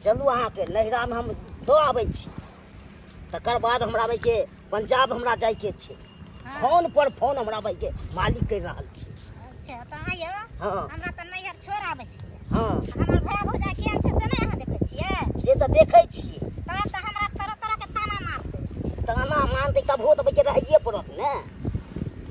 चलू अहाँके नैहरामे हम दऽ आबै छी, तकर बाद हमरा आबैके पंजाब हमरा जाइके छै। फोन पर फोन हमरा आबैके मालिक करि रहल छै। अच्छा तऽ अहाँ यौ। हँ। हमरा तऽ नैहर छोड़ आबै छियै। हँ। हमर भाय भौजाइ केहन छै से नहि अहाँ देखै छियै? से तऽ देखै छियै। तब तऽ हमरा तरह तरह के ताना मारतै। ताना मानतै तबहो तऽ भैया रहैए पड़त ने।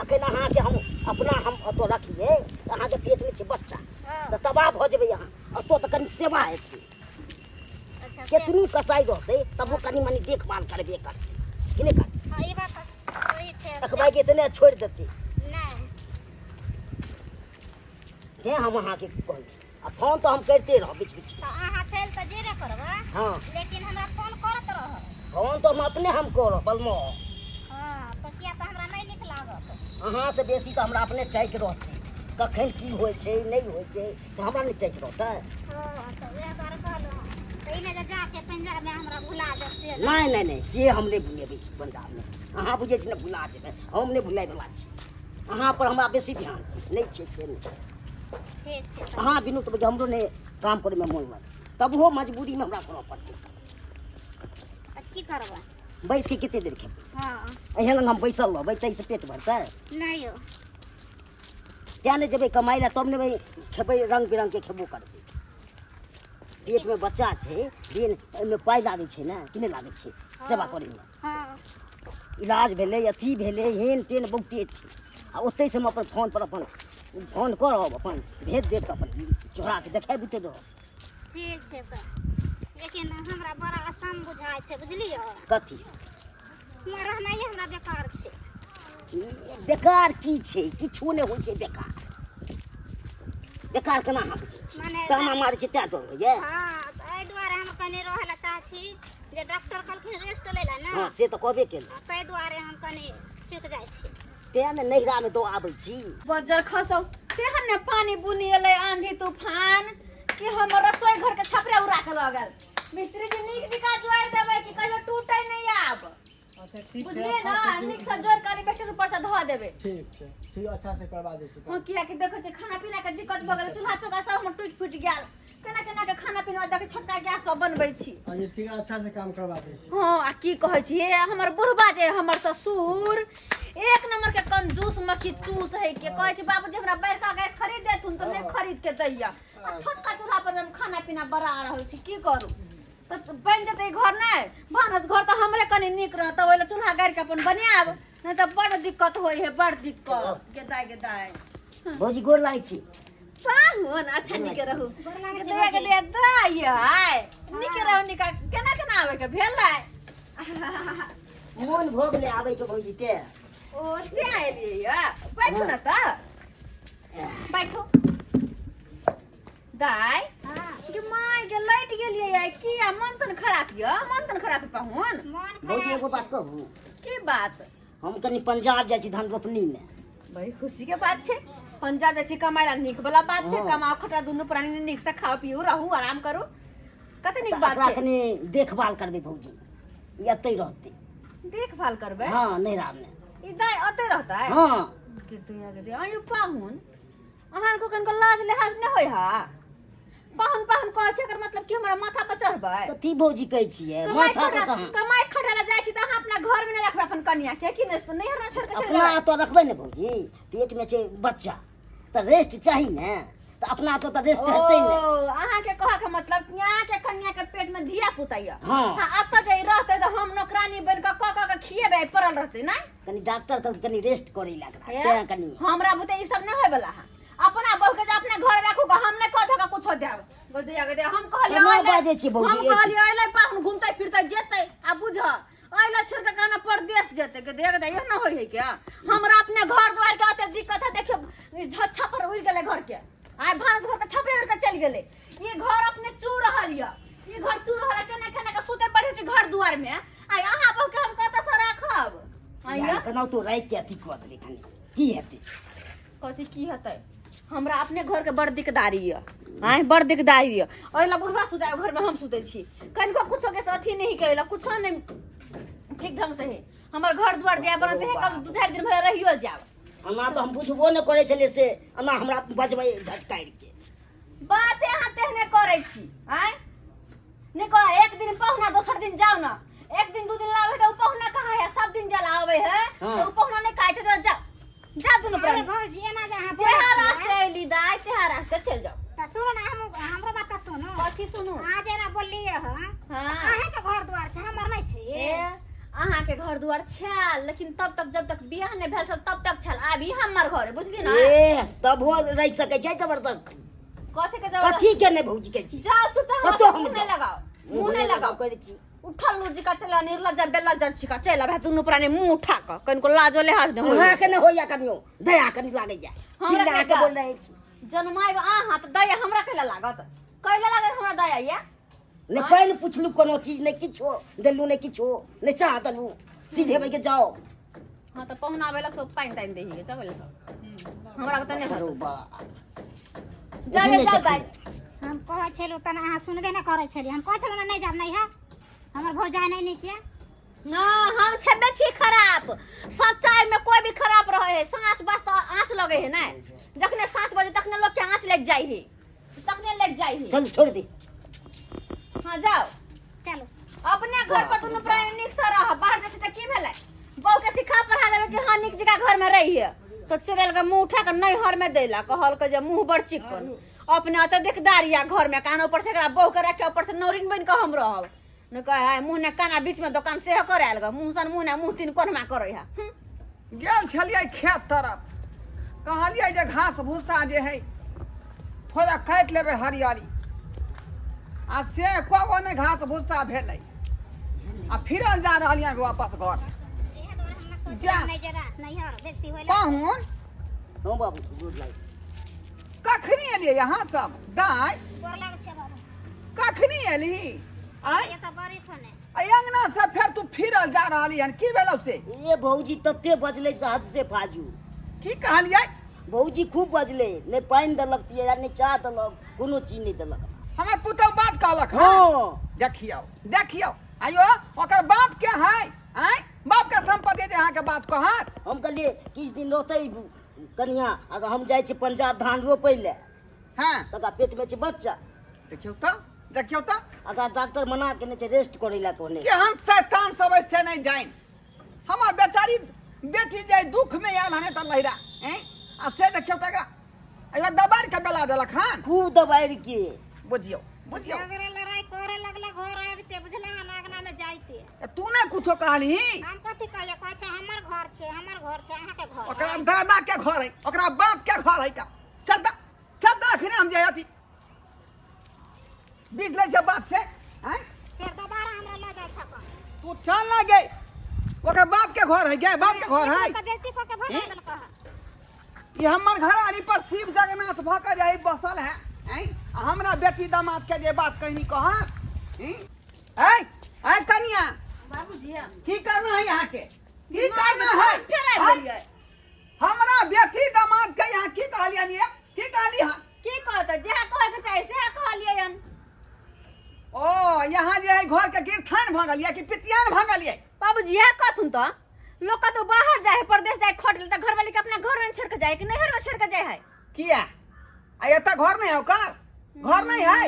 अखन अहाँके हम अपना हम ओतऽ रखियै तऽ अहाँके पेटमे छै बच्चा। हँ। तऽ तबाह भऽ जेबै अहाँ। ओतऽ तऽ कनि सेवा हेतै। अच्छा से केतनो कसाई रहतै तबो कनि मनि देखभाल करबे करतै कि नहि करतै? हँ, ई बात तऽ सही छै। तकबाई के तऽ नहि छोड़ि देतै। नहि। तेँ हम अहाँके कहलहुँ, आ फोन तऽ हम करिते रहब बीच बीच। तऽ अहाँ चलि तऽ जेबे करबै। हँ। लेकिन हमरा फोन करैत रहब। फोन तऽ हम अपने हम करब बलमो। हँ, तऽ किया तऽ हमरा नहि नीक लागत। अहाँसँ बेसी तऽ हमरा अपने चैक रहतै, कखन की होइ छै नहि होइ छै से हमरा नहि चैक रहतै। हँ, तऽ उएह दुआरे कहलहुँ, तऽ ई नहि जे जाके पंजाबमे हमरा भुला देब से। नहि नहि नहि, से हम नहि भुलेबै पंजाबमे। अहाँ बुझै छी ने भुला जेबै, हम नहि भुलायवला छी। अहाँ पर हमरा बेसी ध्यान छै, नहि छै से नहि। ठीक छै तऽ। अहाँ बिनु तऽ हमरो नहि काम करैमे मोन लागत, तबहो मजबूरीमे हमरा करऽ पड़तै। तऽ की करबै? बैस के कते देर खेबै? हँ। एहन लग हम बैसल रहबै ताहिसँ पेट भरतै? नहि यौ। तेँ नहि जेबै कमाइ लए तब ने खेबै, रङ्ग बिरङ्गके खेबो करबै। पेटमे बच्चा छै, दिन एहिमे पाइ लागै छै ने कि नहि लागै छै सेवा करैमे? हँ। इलाज भेलै, अथी भेलै, हेन तेन बहुते छै। आ ओतहिसँ हम अपन फोनपर अपन फोन करब, अपन भेज देब तऽ अपन चोहराके देखाबिते रहब। ठीक छै तऽ, लेकिन हमरा बड़ा आसान बुझाइ छै, बुझलियै? कथी? हुआँ रहनाइए हमरा बेकार छै। बेकार की छै? किछो नहि होइ छै बेकार। बेकार केना अहाँ बुझै छी? मने ताना मारै छै तैं डर होइए। हँ, तऽ एहि दुआरे हम कनि रहै लए चाहै छी जे डॉक्टर कहलखिन रेस्ट लै लए ने। हँ, से तऽ कहबे केलहुँ। ताहि दुआरे हम कनि चुकि जाइ छी। तें ने नैहरामे दऽ आबै छी। बज्जर खसौ, तेहन ने पानी बुनी एलै, आंधी तूफान, कि हमर रसोई घर के छपरे उड़ा के लऽ गेल। मिस्त्री जी, नीक जकाँ जोड़ि देबै कि कहियो टूटे नहि आब। अच्छा ठीक छै। बुझलियै अच्छा ने? से नीक से जोड़ कऽ बेसी ऊपर से धऽ देबै। ठीक छै, ठीक, अच्छा से करबा दै छी। हँ, कियाकि देखै छियै खाना पीना के दिक्कत भऽ गेल, चूल्हा चौका सब हमर टूटि फूटि गेल। केना केना के खाना पीना देखै छोटका गैस पर बनबै छी। अच्छा ठीक है, अच्छा से काम करबा दै छी। हँ, आ की कहै छी हे, हमर बुढ़बा जे हमर ससुर एक नंबर के कंजूस मक्खी चूस है के कहै छी बाबूजी हमरा बड़का गैस खरीद देथुन तऽ नहि खरीद के दैया, आ छोटका चूल्हा पर हम खाना पीना बना रहल छी। की करू, तऽ बनि जेतै घर नहि भानस घर तऽ हमरे कनि नीक रहत, ओहि लए चूल्हा गाड़ि के अपन बनायब, नहि तऽ बड़ दिक्कत होइ है, बड़ दिक्कत। गेदाय गेदाय। भौजी, गोर लागै छी। पाहुन, अच्छा नीके रहू। गोर लागै छी। गेदैया गेदैया दाइ आइ नीके रहू। निका केना केना आबै के भेलै? मोन भऽ गेलै आबैके भौजी ते। ओ ते एलियै यऽ, बैठू ने तऽ बैठू। दाइ हँ। के माय के लैट गेलियै आइ किया? मन तन खराब यऽ? मन तन खराब यऽ पाहुन? मोन भौजी, खराब एगो छै। बात कहू? की बात? हम कनि पंजाब जाइ छी धान रोपनीमे। बड़ी खुशी के बात छै, पंजाब जाइ छी कमाइ ला, नीक वाला बात छै। हँ। कमाओ खटा दुनू प्राणी नीक से खाओ पियू, रहू, आराम करू, कते नीक तऽ बात एकरा छै। कनि देखभाल करबै भौजी, ई एतै रहतै। देखभाल करबै? हँ, नैहरामे। ई दाइ ओतै रहतै? हँ। के दया के दया, आयौ पाहुन, अहाँ को कनको लाज लिहाज नहि होइ हा? पाहुन पाहुन कहै छै, एकर मतलब कि हमरा माथा पर चढ़बै? कथी भौजी कहै छियै? कमाइ माथा पर खटा कहाँ? कमाइ खटा ला जाइ छी तऽ अहाँ अपना घर में नहि रखबै अपन कनिया के कि नहि नैहर में छोड़ के चलि अपना जेबै? तऽ रखबै ने भौजी, पेटमे छै बच्चा तऽ रेस्ट चाही ने, तऽ अपना तऽ रेस्ट हेतै ने। ओ अहाँ के कहऽ के मतलब कि अहाँ के कनिया के पेट में धिया पुता यऽ? हँ। हाँ, एतऽ जे ई रहतै तऽ हम नौकरानी बनि कऽ कऽ कऽ के खिएबै, पड़ल रहतै नहि? कनि डॉक्टर कहलकै कनि रेस्ट करै लए एकरा। हे, तें कनि हमरा बुते ई सब नहि होय वाला है। अपना बहू के जे अपना घर राखू ग, हम नहि कह धऽ कुछो देब। गदिया गदिया, हम कहलियै केना अइलै- बाजै छियै भौजी? हम कहलियै अइलै पाहुन घुमतै फिरतै जेतै, आ बुझ अइलै छोड़ के कहना परदेश जेतै। गदिया गदिया, एहन होय है क्या? हमरा अपने घर द्वार के ओते दिक्कत है, देखियौ ई छप्पर उड़ि गेलै घर के, आइ भानस घर के छप्परे उड़ि के चलि गेलै। ई घर अपने चू रहल यऽ, ई घर चू रहल है, केना केना के सुते पड़ै छै घर दुआर में। आइ अहाँ बहू के हम कतऽ से राखब? आइ यार, केना तो राखि के अथी कऽ देबै कनि, की हेतै? कथी की हेतै? हमरा अपने घर के बड़ दिकदारी यऽ, आइ बड़ दिकदारी यऽ। ओहि ला बुढ़वा सुतै घर में, हम सुतै छी। कनिको कुछो के से अथी नहीं करै ला, कुछो नहीं ठीक ढंग से है। हमर घर दुआर जाय बनत है, कम दू चारि दिन भर रहियो जायब। एना तऽ हम बुझबो नहि करै छलियै से एना हमरा बजबै झटकारि के। बाते अहाँ तेहने करै छी। आँय, नहीं कह एक दिन पहुना दोसर दिन जाओ ना एक दिन दू दिन लावे तो पहुना कहाँ है सब दिन जला आवे है हाँ। तो पहुना नहीं काहे तो जाओ जा दुनू अरे प्राणी भौजी एना जे अहाँ जेहा बोलै रास्ते छियै, अयली दाय तेहा रास्ते चल जाओ तऽ सुनू ने हम हमरो बात तऽ सुनू कथी सुनू अहाँ जेना बोललियै हँ हाँ अहाँके घर दुआर छै हमर नहि छै ए अहाँके घर दुआर छल लेकिन तब तक जब तक बियाह नहि भेल छल तब तक छल आब ई हमर घर है बुझली ना ए तबो रहि सकै छै जबरदस्त कथी के जबरदस्ती कथी के नहि भौजी के छी जाओ चुप कतौ हमरा हम मुँह नहीं जाउ। लगाओ मुँह नहीं लगाओ करै छी उठल लूजी का चला निर्लज्जा बेलज्जा छिका चल भाई दुनू प्राणी मुंह उठा क कनिको लाजो लिहाज नहीं होई अहाँके नहि होइया कनियो दया कनि लागैया हमरा चिल्ला के के बोल रहल छी जनमाइब अहाँ तऽ दया हमरा कैला लागत कैला लागत हमरा दया या नहि पानि पुछलू कोनो चीज नहि किछो देलू नहि किछो नहि चाह देलू सीधे भइके जाओ हाँ तऽ पहुना आबे लग तो पानि तानि देही के चल सब हमरा बता नहीं अरे बा जा ले जाओ दाई हम कहै छलहुँ तहन अहाँ सुनबे नहि करै छलियै हम कहै छलहुँ ने नहि जायब नैहर हमर भौजाइ नहि नीक यऽ ना हम छेबे छी खराब सच्चाई में कोई भी खराब रहे है साँच बस तो आँच लगे है ना जखने साँच बजे तखने लोग के आँच लग जाई है तखने लग जाई है चल छोड़ दे हाँ जाओ चलू अपने घर पर दुनू प्राणी नीक से रह बाहर जैसे तऽ की भेलै बहू के सिखा पढ़ा देबै कि हाँ नीक जगह घर में रहिए तो चुड़ैल के मुंह उठा के नैहर में देला कहल के जे मुंह बड़ चिकन अपने अत देखदार या घर में कान ऊपर से एकरा बहू के रख के ऊपर से नौरिन बन के हम रहब न कहे है मुंह ने काना बीच में दोकान सेहो करे आयल ग मुंह सन मुंह ने मुंह तीन कोनमा करे है हम्म। गेल छलियै खेत तरफ कहलियै जे घास भूसा जे है थोड़ा काटि लेबै हरियाली आ से एको गो नहि घास भूसा भेलै आ फिरल जा रहलियै वापस घर इएह दुआरे हम ने कहै जा। छियै नहि जेबा नैहर बेइज्जती होइला पाहुन हाँ बाबू गुड लाइट कखनी एलियै अहाँ सब दाइ गोर लागै छै बाबू कखनी एलही आय ये तऽ बड़ी ठने आ अंगना से फेर तू फिरल जा रहली हन की भेलौ से ए भौजी तते बजलै से हद से फाजू की कहलियै भौजी खूब बजलै नहि पानि देलक पियै नहि चाह देलक कोनो चीज नहि देलक हमर पुतहु बात कहलक हँ हँ देखियौ देखियौ आइयो ओकर बाप के है आय बाप के संपत्ति जे अहाँके बात कहत हम कहलियै किछु दिन रहतै कनिया आ हम जाइ छी पंजाब धान रोपै लए हँ तकरा पेटमे छै बच्चा देखियौ तऽ देखियौ तऽ अगर डॉक्टर मना केने छै रेस्ट करै लए कहने केहन शैतान सब है से नहि जानि हमर बेचारी बेटी जे दुख में आयल हन तऽ लहिरा हैं आ से देखियौ तऽ एकरा एकरा दबाड़ के बेला देलक हन खूब दबाड़ि के बुझियौ बुझियौ झगड़ा लड़ाई करे लगला घर आबिते बुझला हन अंगना में जाइते ए, तू नहि कुछो कहलही हम कथी कहलियै कहै छै हमर घर छै हमर घर छै अहाँके घर ओकरा दादा के घर है ओकरा बाप के घर है का चल दा चल दा अखने हम जे अथी बीस लै छै बाप से हैं फेर दोबारा हमरा लऽ जाइ छक तू चल ना गे ओकर बाप के घर है गे बाप के घर है तऽ बेइज्जती कऽ के भगा ई? देलक हन ई हमर घर आरी पर शिव जगन्नाथ भऽ के जे बसल है हैं आ हमरा बेटी दामाद के जे बात कहनी कहत हैं ऐ ऐ कनिया बाबूजी की करना है यहाँ के की करना है फेर आबि हैं? गेलियै हमरा बेटी दामाद के यहाँ की कहलियन ये की कहली हन की कहतै जेहा कहैके चाही सेहा कहलियै हन ओ यहाँ जे है घर के गिरथान भऽ गेल कि पितियान भऽ गेल बाबूजी इएह कहथुन तऽ लोग कतौ बाहर जाए है परदेश जाए खट ले तऽ घरवाली के अपना घर में छोड़ के जाए कि नैहर में छोड़ के जाए है किया आ एतऽ घर नहीं है ओकर घर नहीं है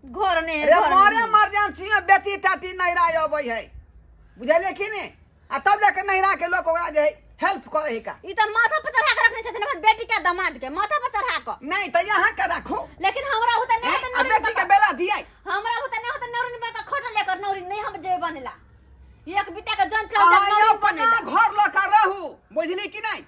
घर नहीं है रे घर मारे नहीं है। इमरजेंसी में बेटी टाटी नैरा अबै है बुझलियै कि नहि आ तब जाके नैरा के लोक ओकरा जे है हेल्प करे है का ई तऽ माथा पर चढ़ा के रखने छथिन हमर बेटी के दामाद के माथा पर चढ़ा के नहीं तऽ यहाँ के राखू लेकिन हमरा होता नहीं हैं? होता आ नौरिन बेटी के बड़का बेला दियै हमरा होता नहीं होता नौरिन बड़का खोट लेकर नौरिन नहीं हम जेबे बनेला एक बिता के जंत के हम अहाँ नौरिन अपना बनेला घर लऽ कऽ रहू बुझली कि नहि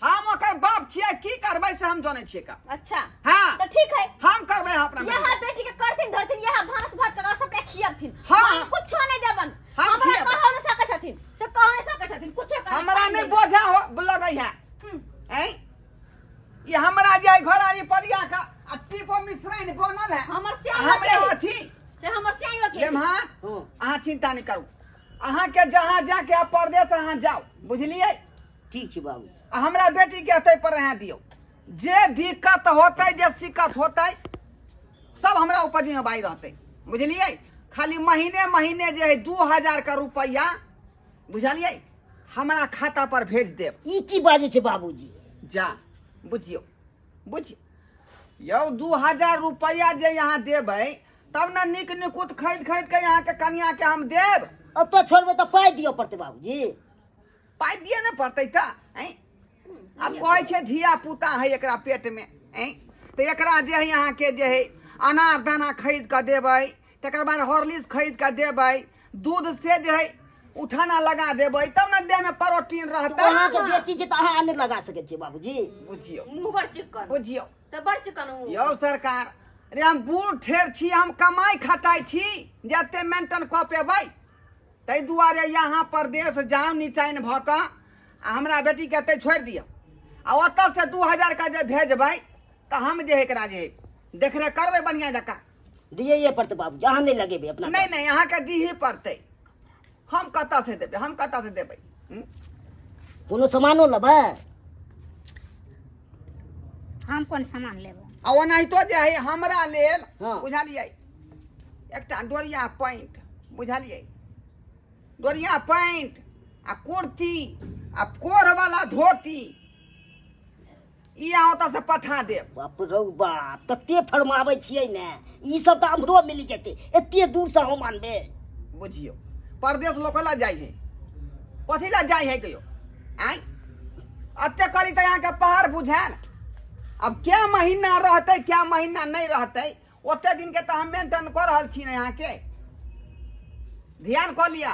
हम ओकर बाप छियै की करबै से हम जानै छियै का अच्छा हाँ। तो ठीक है हम करबै अपना बेटी यहाँ बेटी के करथिन धरथिन यहाँ भानस भात कर सबटा खियबथिन हाँ। हम कुछो नहीं देबन हम हमरा खियेबै। कहौ नहीं सकै छथिन से कहौ नहीं सकै छथिन कुछो कर हमरा नहि बोझा हो लगै है हैं ई हमरा जे घर आरी परिया का आ टीपो मिश्राइन बनल है हमर आ श्याम हमरे के। अथी से हमर स्याइयो के लेमहा हाँ। अहाँ चिंता नहि करू अहाँके जहाँ जाके आ परदेश अहाँ जाउ बुझलियै ठीक छै बाबू आ हमरा बेटी के एतै पर अहाँ दियौ जे दिक्कत होतै जे सिक्कत होतै सब हमरा ऊपर जिम्मेवारी रहतै बुझलियै खाली महीने महीने जे है 2000 का रुपैआ बुझलियै हमरा खाता पर भेज देब ई की बाजै छै बाबूजी जा बुझियौ बुझियौ यौ 2000 रुपैआ जे यहाँ देबै तब ने नीक निकुत खरीद खरीद के अहाँके कनियाके हम देब। ओतऽ छोड़बै तऽ पाइ दिअ पड़तै बाबूजी। पाइ दिअ ने पड़तै तऽ ऐं? आब कहै छै धिया पुता है एकरा पेटमे, ऐं? तऽ एकरा जे है अहाँके जे है अनार दाना खरीद कऽ देबै, तकर बाद हॉर्लिक्स खरीद कऽ देबै, दूध से जे है उठाना लगा देबै, तब ने देहमे प्रोटीन रहतै। अहाँके बेटी छै तऽ अहाँ नहि लगा सकै छियै बाबूजी। बुझियौ, मुँह बड़ चिक्कन, बुझियौ से बड़ चिक्कन मुँह। यौ सरकार रे, हम बूढ़ ठेर छी, हम कमाइ खटाइ छी जते मेंटेन कऽ पेबै, ताहि दुआरे यहाँ परदेश जाउ निचाइन भऽ कऽ आ हमरा बेटीके एतै छोड़ि दिअ, आ ओतऽसँ 2000 के जे भेजबै तऽ हम जे है एकरा जे है देखरेख करबै बढ़िआँ जकाँ। दियैए पड़तै बाबूजी, अहाँ नहि लगेबै अपना। नहि नहि, अहाँके दिही पड़तै, हम कतऽसँ देबै, हम कतऽसँ देबै? हूँ? कोनो सामानो लेबै? हम कोन सामान लेबै? आ ओनाहितो जे है हमरा लेल, हँ। बुझलियै, एकटा डोरिया पैंट, बुझलियै, डोरिया पैंट आ कुर्ती आ कोरवाला धोती, ई अहाँ ओतऽ से पठा देब। बाप रौ बाप, तते फरमाबै छियै ने, ई सब तऽ हमरो मिल जेतै, एते दूरसँ हम आनबै? बुझियौ, परदेश लोक लए जाइ है, कथी लए जाइ है कहियो? आँय, एते करी तऽ अहाँके पहाड़ बुझायल। अब क्या महीना रहतै क्या महीना नहि रहतै, ओते दिनके तऽ हम मेंटेन कऽ रहल छी ने। अहाँके ध्यान कऽ लिअ,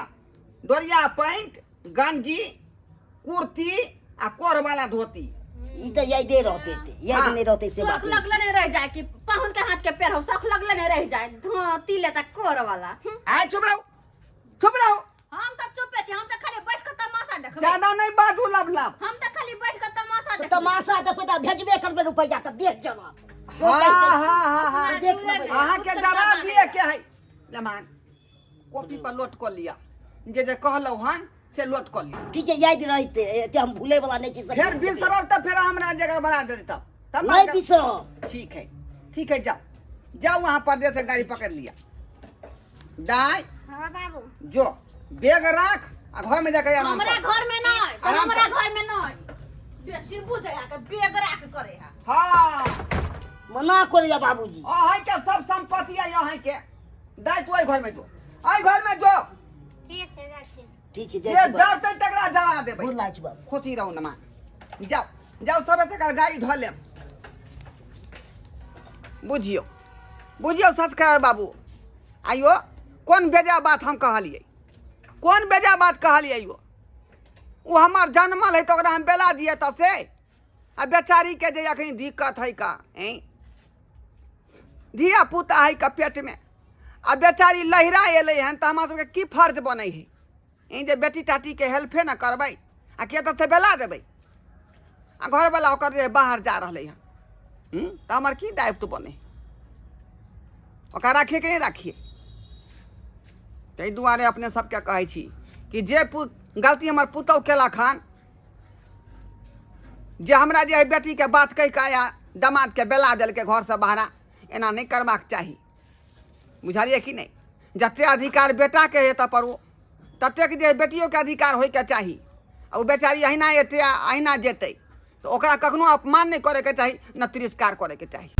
डोरिया पैंट, गंजी, कुर्ती आ कोरवाला धोती। ई तऽ यादे रहतै, एते याद हाँ। नहि रहतै से शौख बात नहि। लगले नहीं रह जाए कि पाहुन के हाथ के पैर हो, शौख लगले नहीं रह जाए धोती लेता कोर वाला। आय चुप रहू, चुप रहू। हम तऽ चुपे छी, हम तऽ खाली बैठ के तमाशा देखबै। ज्यादा नहीं बाजू लब लब। हम तऽ खाली बैठ के तमाशा तऽ देखबै। तमाशा देखबै तऽ भेजबे करबै रुपैआ तऽ देख जरा। हाँ हाँ हाँ हाँ, देख लेबै। अहाँके जरा दिए के है लेमान, कॉपी पर लोट कऽ लिअ, जे जे कहलहुँ हन से लोट कऽ लिअ। ठीक छै, याद रहते, एते हम भूले वाला नहि छी सब। फेर बिसरब तऽ फेर हमरा जगह बना दे तब तब नहि बिसरब। ठीक है, ठीक है, जाओ जाओ, वहाँ परदेश से गाड़ी पकड़ लिया। दाई। हाँ बाबू। जो बैग राख आ घर में जाके आराम हमरा कर। घर में नहीं, आराम हमरा कर। घर में नहीं, बेसी बुझे है के बैग राख करे है। हाँ, मना करैया बाबूजी। अहाँ के सब संपत्ति है अहाँ के। दाई तू एहि घर में जो, एहि घर में जो। ठीक छै, जाइ छी। ठीक छै, जे जाइ छी बाबू। जरतै तकरा जरा देबै। गोर लागै छी बाबू। खुशी रहू नमा, जाओ जाओ, सब से गाड़ी धो लेब। बुझियौ, बुझियौ संस्कार बाबू, आइयो कोन बेजा बात हम कहलियै, कोन बेजा बात कहलियै? यौ, ओ हमर जनमल है तऽ ओकरा हम बेला दिए तऽ से आ बेचारीके जे अखनी दिक्कत है का, ऐं धिया पुता है का पेटमे, आ बेचारी लहिरा एलै हन, तऽ हमरा सबके की फर्ज बनै है? ई जे बेटी टाटीके हेल्पे ने करबै आ के तऽ से बेला देबै, आ घरवला ओकर जे बाहर जा रहलै हन, तऽ हमर की दायित्व बनै? ओकरा राखिए कि नहि राखिए? ताहि दुआरे अपने सबके कहै छी कि जे गलती हमर पुतहु केलक हन, जे हमरा जे बेटीके बात कहि कऽ आया दमादके बेला देलकै घरसँ बाहरा, एना नहि करबाक चाही, बुझलियै कि नहि? जते अधिकार बेटाके है तऽ पर ओ ततेक जे बेटियोके अधिकार होइके चाही। आ ओ बेचारी अहिना एतै आ अहिना जेतै, तऽ ओकरा कखनो अपमान नहि करैके चाही, न तिरस्कार करैके चाही।